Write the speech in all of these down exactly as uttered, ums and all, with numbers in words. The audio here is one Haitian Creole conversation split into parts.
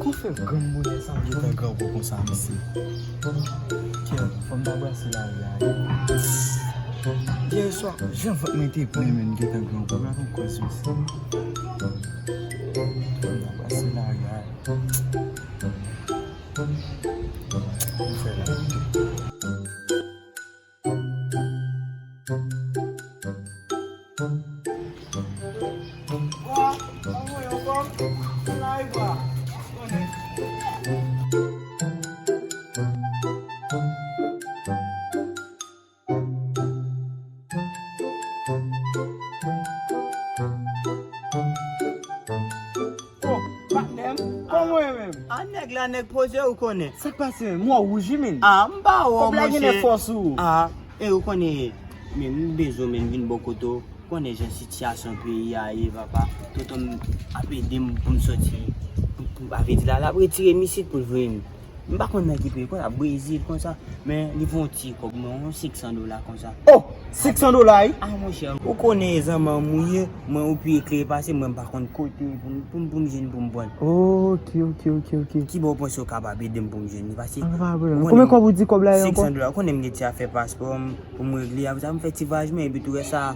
Kon fè granm bonè sa m gentan grangou konsa, mesye. Kè, fò m ta brase lari a. Yè swa, jan vant mwen te plen, men m gentan grangou. Gad yon kòz, mesye. Fò m ta brase lari a. Ou fè la. Oh, patnè m, kòman w ye menm? A, nèg la, nèg poze, ou konnen. Sa k pase menm? M wè w wouj wi, menm. A, m pa wè w, monchè. Kòb la gen fòs ou. A, e ou konnen, men m bezwen menm vin bò kote w. Ou konnen jan sitiyasyon peyi a ye, papa. Tonton m ap ede m pou m soti, pou, pou, avè di la, l ap retire m isit pou l voye m. M pa konn nan ki peyi, konn ap Brezil konsa, men li voye yon ti kòb mwen, yon senk san dola konsa. Oh! Senk san dola, wi? A, monchè, ou konnen zanmanm ou ye, mwen ou pi eklere pase, mwen m pa konn kote pou m, pou m, pou m jwenn pou m pran l. Ok, ok, ok, ok. Kibò w panse w kapab ede m pou m jwenn li? Pase, ah, pa pwoblèm. Ou konnen, konbyen kòb ou di kòb la ye ankò? Senk san dola. Ou konnen m gen ti afè paspò m pou m regle, apre sa m fè ti vwayaj mwen, epi tou rès sa,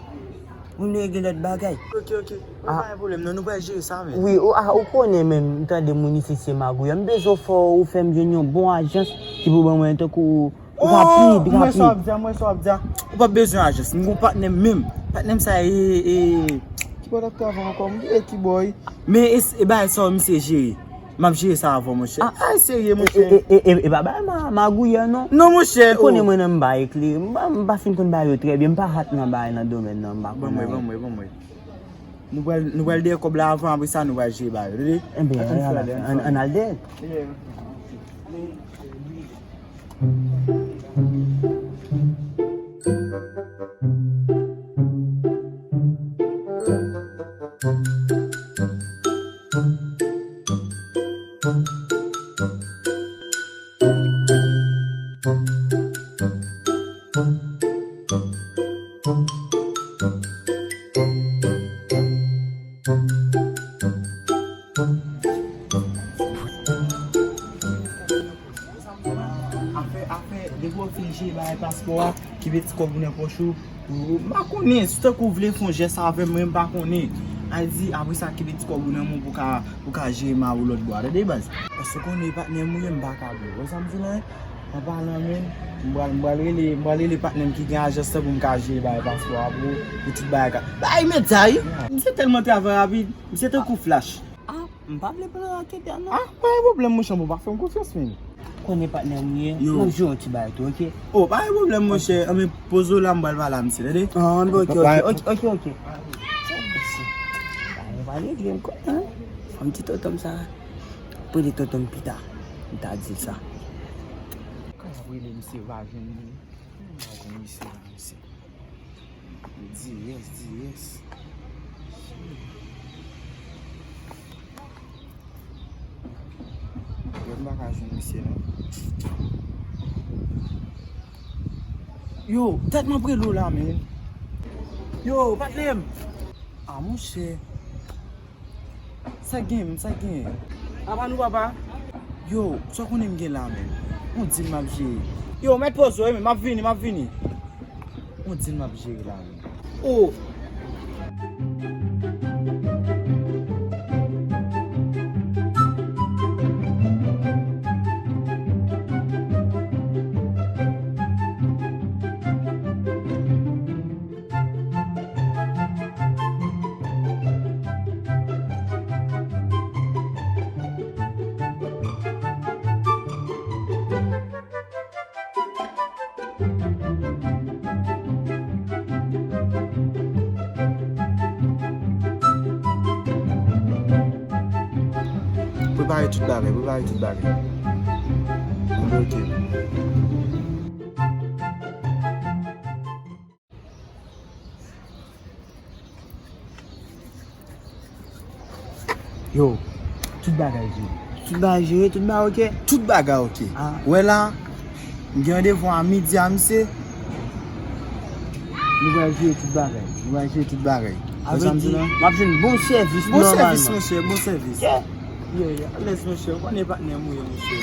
pou m regle lòt bagay. Ok, ok. Ah. Pa gen pwoblèm, non, nou pral jere sa, men. Wi, ou, ah, ou konnen, men, m tande moun isit se magouyè. M bezwen fè w fè m jwenn yon bon ajans ki pou ban mwen tankou rapid, rapid. Oh, m wè sa w ap di a, m wè sa w ap di a. Ou p ap bezwen ajans. M gon patnè m menm. Patnè m sa e, e, ki bò l ap travay ankò? M bliye ki bò, wi. Men e, e bagay sa yo misye jere. M ap jere sa avè w, monchè. Ah, ay, serye, monchè. E, e, e, e, e pa bagay ma-, magouyè, non. Non, monchè. Ou konnen mwen nan m pa eklere. M pa, m pa fin konn bagay yo trè byen. M pa hat nan bagay nan domèn nan. M pa konn anyen. Ban mwen, ban mwen, ban mwen. Nou pral, nou pral dèyè kòb la avan, apre sa, nou pral jere bagay yo, tande? Ebyen, ann, ann, ann al dèyè. Afè, afè, depi w fin jere bagay paspò a, kenbe ti kòb ou nan pòch ou. Ou, m pa konnen, si tankou w vle fè yon jès avè m, mwen m pa konnen. Al di, apre sa, kenbe ti kòb ou nan men w pou w ka, pou w ka jere mari w lòt bò a. Tande, baz? Paske w konnen patnè m ou ye, m pa ka bliye. Ou wè sa m di la? An palan, men, m pral, m pral rele, m pral rele patnè m ki gen ajans lan pou m ka jere bagay paspò a pou, pou tout bagay ka. Bay medya, wi! Misye tèlman travay rapid, misye tankou flash. Ah, m pa vle pran raketè, non. Ah, pa gen pwoblèm, monchè, bon, pa fè m konfyans, men. Konnen patnè m ye, m ap jwe yon ti bagay tou, ok? Oh, pa gen pwoblèm, monchè. Anben, poze w la, m pral pale a misye, tande? Ah, anben, ok, ok, ok, ok, ok. Mèsi. Bagay pa regle ankò, hein? Fò m di tonton m sa. Pou li tonton m pita. M ta di l sa. Kòman ap rele misye va jwenn li? M pa jwenn misye la, mesye. Di yes, di yes. Yo, m pa ka jwenn misye, non. Yo, tèt m ap rele w la, men. Yo, patnè m. Ah, monchè. Sa k gen, sa k gen? Apa nou, papa? Yo, sa w konnen m gen la, men? On dil m ap jere. Yo, mèt poze w, men, m ap vini, m ap vini. On dil m ap jere la, men. Oh! Prepare tout bagay, prepare tout bagay. Ok. Yo, tout bagay jere. Tout bagay jere, tout bagay ok? Tout bagay ok. Ah. Wè la, m gen randevou a midi a misye. Nou pral jere tout bagay. Nou pral jere tout bagay. Wè sa m di la? M ap jwenn bon sèvis nòmalman. Bon sèvis, monchè, bon sèvis. Ok. Yeah, yeah, alèz, monchè. Ou konnen patnè m ou ye, monchè.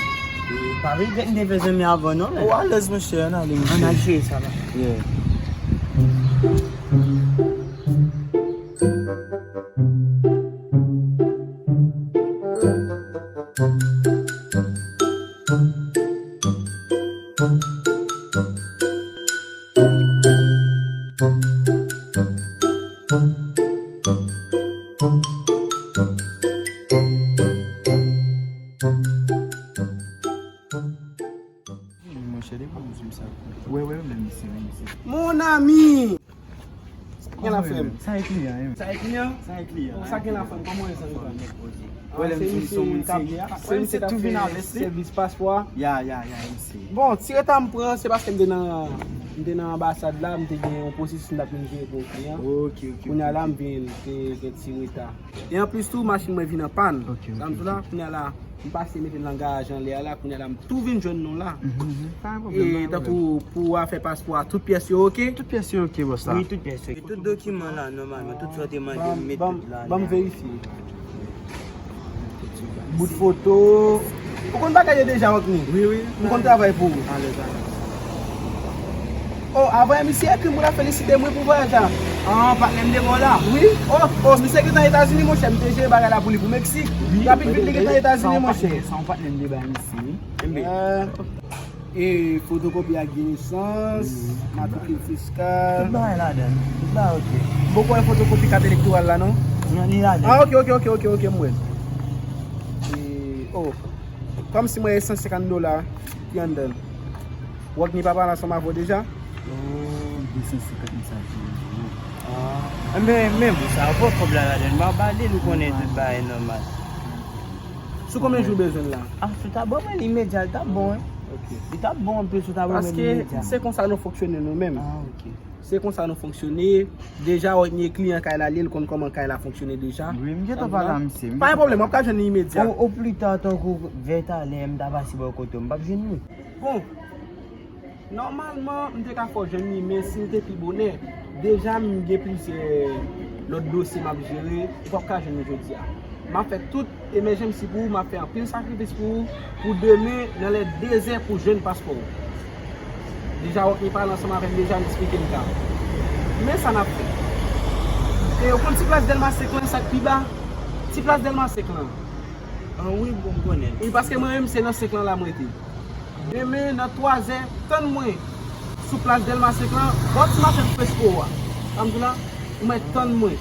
E, pa regrèt m te fè zanmi avan, non, men. Ou alèz, monchè, ann ale, monchè. Ann al cheri sa la. Yeah. Monchè, depi w di m sa, wè, wè, menm isi, menm isi. Mon ami! Sa gen la, frè m? Sa e kliyan, wi. Sa e kliyan? Sa e kliyan. Sa gen la, frè m? Kòman w ye, zanmi pa m? Wè, se misye k ap, se misye k ap fè sèvis paspò a. Ya, ya, ya, isi. Bon, ti reta m pran, se paske m te nan, m te nan anbasad la, m te gen yon pwosesis m t ap vin jere pou yon kliyan. Ok, ok. Kounye a la, m vin te gen ti reta. E anplis tou, machin mwen vin an pàn. Ok, ok. Sa m di w la, kounye a la, m pase mete l nan garaj anlè a la, kounye a la, m tou vin jwenn nou la. Mhm, mhm. Pa gen pwoblèm, pa gen pwoblèm. E tankou pou afè paspò a, tout pyès yo ok? Tout pyès yo ok, bòs la. Wi, tout pyès yo ok. E tout dokiman la, nòmalman, tout sa w te mande, m met tout la. Ban m verifye. Bout foto. Ou konn bagay yo deja, Rockny? Wi, wi. M konn travay pou ou. Alèz, alèz. Oh, avan misye ekri m pou l ap felisite mwen pou vwayaj la. Ah, patnè m te bò la. Wi. Oh, oh, misye gentan Etazini, monchè. M te jere bagay la pou li pou Meksik. Wi. Rapid vit, li gentan Etazini, monchè. Sa yon patnè m te bay misye, wi. Enben. E fotokopi ak de nesans, matrikil fiskal. Tout bagay ladan. Tout bagay ok. Bon, kwè fotokopi kat elektoral la, non? Non, li ladan. Ah, ok, ok, ok, ok, ok, m wè. E, oh. Kòmsi mwen gen san senkant dola ki anndan l. Rockny pa pale ansanm avè w deja? Oh, de san senkant mil sa ki. Ah. Enben, men bon, sa, anpil kòb la ladan. M pa pale, nou konnen tout bagay nòmal. Sou konbyen jou w bezwen l la? Ah, si w ta ban mwen l imedya, li t ap bon, wi. Ok. Li t ap bon anpil si w ta ban mwen l imedya. Paske se konsa nou fonksyone nou menm. Ah, ok. Se konsa nou fonksyone. Deja, w gen kliyan kay la, li, l konn kòman kay la fonksyone deja. Wi, m gentan pale a misye. Pa gen pwoblèm, w ap ka jwenn li imedya. O, o pli ta, tankou vè talè, m ta pase bò kote w, m p ap jwenn li. Bon, nòmalman, m te ka fè w jwenn li, men si l te pi bonè, deja m gen plizyè lòt dosye m ap jere, ou p ap ka jwenn li jodi a. M ap fè tout emergency pou ou, m ap fè anpil sakrifis pou ou, pou demen, nan lè dezè, pou jwenn paspò w. Deja, Rockny pale ansanm avè m deja, m eksplike m ka. Men sa n ap fè. E ou konn ti plas Dèlma senk lan, sa k pi ba? Ti plas Dèlma senk lan. Ah wi, bon, m konnen. Wi, paske mwen menm, se nan senk lan la m rete. Demen, nan twazè, tann mwen sou plas Dèlma senk lan, bò ti mache Fresco a. Sa m di w la, ou mèt tann mwen.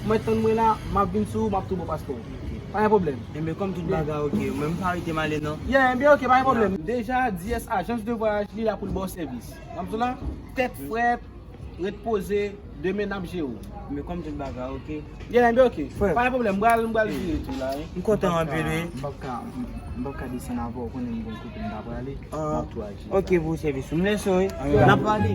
Ou mèt tann mwen la, m ap vin sou ou, m ap tou ba w paspò w. Pa gen pwoblèm. Enben, kòm tout bagay ok, mwen m pa rete m ale non. Yeah, enben ok, pa gen pwoblèm. Deja, D S Agence de Voyage, li la pou l ba w sèvis. Sa m di w la, tèt frèt, ret poze, demen n ap jere w. Men kòm tout bagay ok. Yeah, enben ok. Frè. Pa gen pwoblèm, m pral, m pral vire tou la, wi. M kontan anpil, wi. M p ap ka, m p ap ka desann avè w, ou konnen m gen kote m ta prale. Ah, m ap tou al jere. Ok, pou sèvis ou. M lèse w, wi. N ap pale.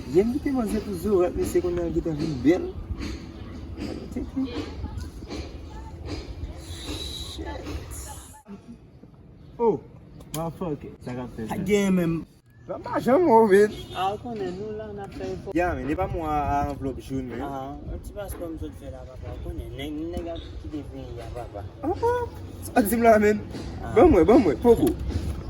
Yè m kite manzè pou zorat, mesye, kounye a l gentan vin bèl. Shit. Oh, motherfucker. Sa k ap fèt, man? Sa k genyen menm? Sa pa janm move. Ah, ou konnen nou la, n ap fè efò. Ya, men, e pa mwen a, a anvlòp joun, men. Ah, yon ti paspò m sot fè la, papa. Ou konnen, nèg, nèg ap kite peyi a, papa. Ah, ah. Sa di m la, men. Ah. Ban mwen, ban mwen, poko.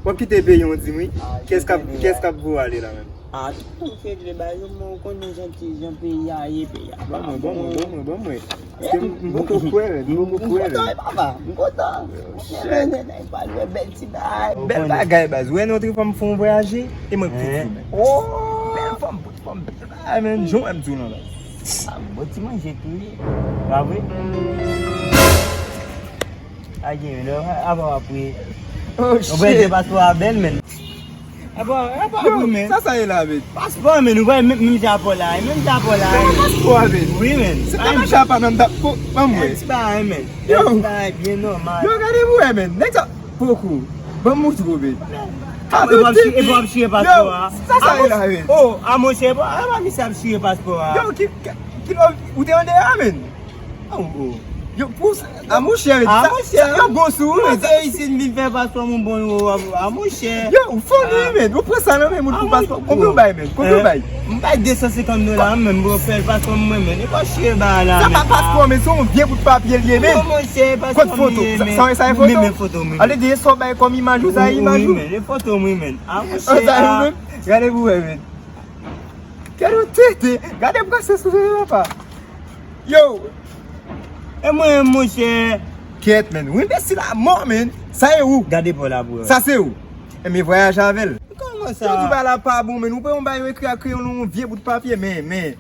W ap kite peyi w, di m, wi. Ah, kiyès k ap, kiyès k ap voye ale la, men? Ah, tout moun fè vle ba yo, men ou konnen jan ti, jan peyi a ye, peyi a pa bon. Ban mwen, ban mwen, ban mwen, ban mwen. Paske m, m poko kwè, men, m poko kwè, men. M kontan, wi, papa, m kontan. Oh, shit. Men, men, men, pa lwe bèl ti bagay. Bèl bagay, baz. Wè, nou te fè m fè yon vwayaje, e mwen k fouti, men. Oh! Bèl fanm, bout fanm, bèl bagay, men. Jan w wè m di w lan, baz. Ah, bon ti manje tou, wi. Pa vre? A gen, non, apa w ap ri? Oh, shit. Ou wè, paspò a bèl, men. Apa, apa w ap ri, men? Sa, sa ye la, men? Paspò, men, ou wè, menm, menm jan pa w la, menm jan pa w la. Sa paspò a, men? Wi, men. Se pa machin apa nan m t ap ko, ban m wè. Ti bagay, men. Yo. Ti bagay byen nòmal. Yo, gade pou wè, men. Nèg sa, poko. Ban m montre w, men. Epi w ap chire, epi w ap chire paspò a. Yo, sa, sa ye la, men? Oh, a monchè, epa misye ap chire paspò a. Yo, ki, ki, ki, ou te anndan a, men? Oh, oh. Yo, pou sa, a monchè, men, a monchè, sa, yo bon sou ou, men. Sa isit vin fè paspò m yon bon euro, a monchè. Yo, ou funny, men. Ou pran sa nan men moun pou paspò. Konbyen ou bay, men? Konbyen ou bay? M bay de san senkant dola, men, bro, fè l paspò m, men. E pa chire ba la, men. Sa pa paspò, men, se yon vye bout papye l ye, men. Kot foto? Sa, sa, sa e foto? Men, men foto, men. Ale di, sa w bay kòm imaj ou, sa e imaj ou? Wi, men, e foto m, wi, men. A monchè, a. Gade pou wè, men. Gade yon tete. Gade m pase sou tete papa. Yo. E mwen menm, monchè. Kèt, men. Ou enbesil a mò, men. Sa e ou. Gade pa w la, bro. Sa se ou. E men vwayaje avè l. Kòman sa? Yo di ba la pa bon, men. Ou pran yon bagay yo ekri ak kreyon nan yon vye bout papye, men, men.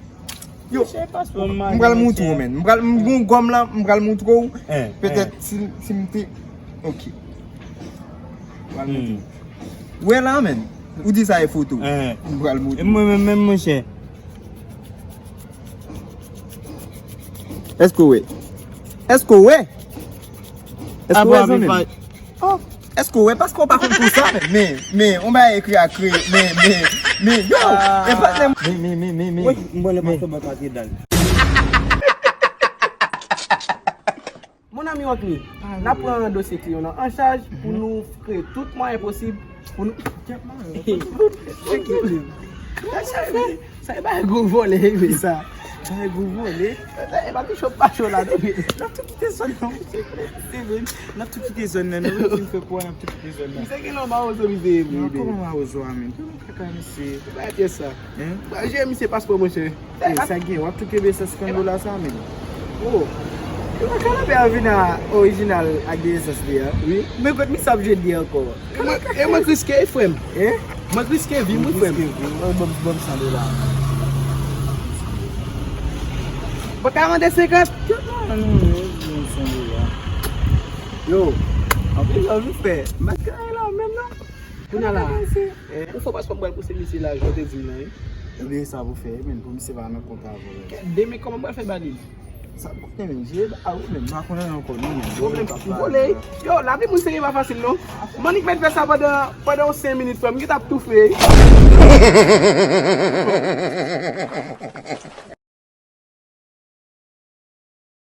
Yo, m pral moutre w, men. M pral, m gon gòm la, m pral moutre w. Petèt si, si m te, ok. M pral moutre w. Wè la, men. Ou di sa e foto. M pral moutre w. E mwen menm, menm, monchè. Èske w wè? Èske w wè? Èske w wè, zanmi m? Oh, èske w wè? Paske w pa konn tou sa, men, men, men, on bagay ekri ak kreyon, men, men, men, yo, e pa lè. Men, men, men, men, men. Wi, m wè lè paspò mwen pa te dal. Mon ami Wankmi, n ap pran dosye kliyan nan an chaj pou nou kreye tout mwayen posib pou nou. Sa e bagay gwo vòlè, wi. Sa e bagay gwo vòlè. E pa ti cho pa cho la, non, wi. N ap tou kite zòn nan, wi. N ap tou kite zòn nan, non, wi. Fin fè pou n ap tou kite zòn nan. Misye gen nan mawozo, misye, wi. Kòman mawozo a, men? Kaka misye. Bay pyès sa. Hein? Ba, jere misye paspò, monchè. E, sa gen, w ap tou kenbe san senkant dola sa, men. Oh. E pa kanapè a vin a orijinal ak de esans li a. Wi. Men kot misye ap jwenn li ankò? E mwen, e mwen k riske, frè m. Hein? Mwen k riske vi m, wi, frè m. Mwen riske vi m. Mwen ban m, ban m san dola. Ou pa ka mande senkant? Kèt non, non, non, non, san dola. Yo, anpil love ou fè. M pa t ka la menm, non. Kounye a la, ou fò paspò m pral pouse misye la, jan w te di m nan, wi. Ebyen, sa pou fè, men, pou misye pa nan kont avè w. Demen, kòman m pral fè ba li? Sa m konnen, men, jere ba ou, men, m pa konnen ankò, non, men. Pwoblèm, vole. Yo, lavi moun serye pa fasil, non. Mannik mèt fè sa pandan, pandan yon senk minit, frè m, m gentan ap toufe.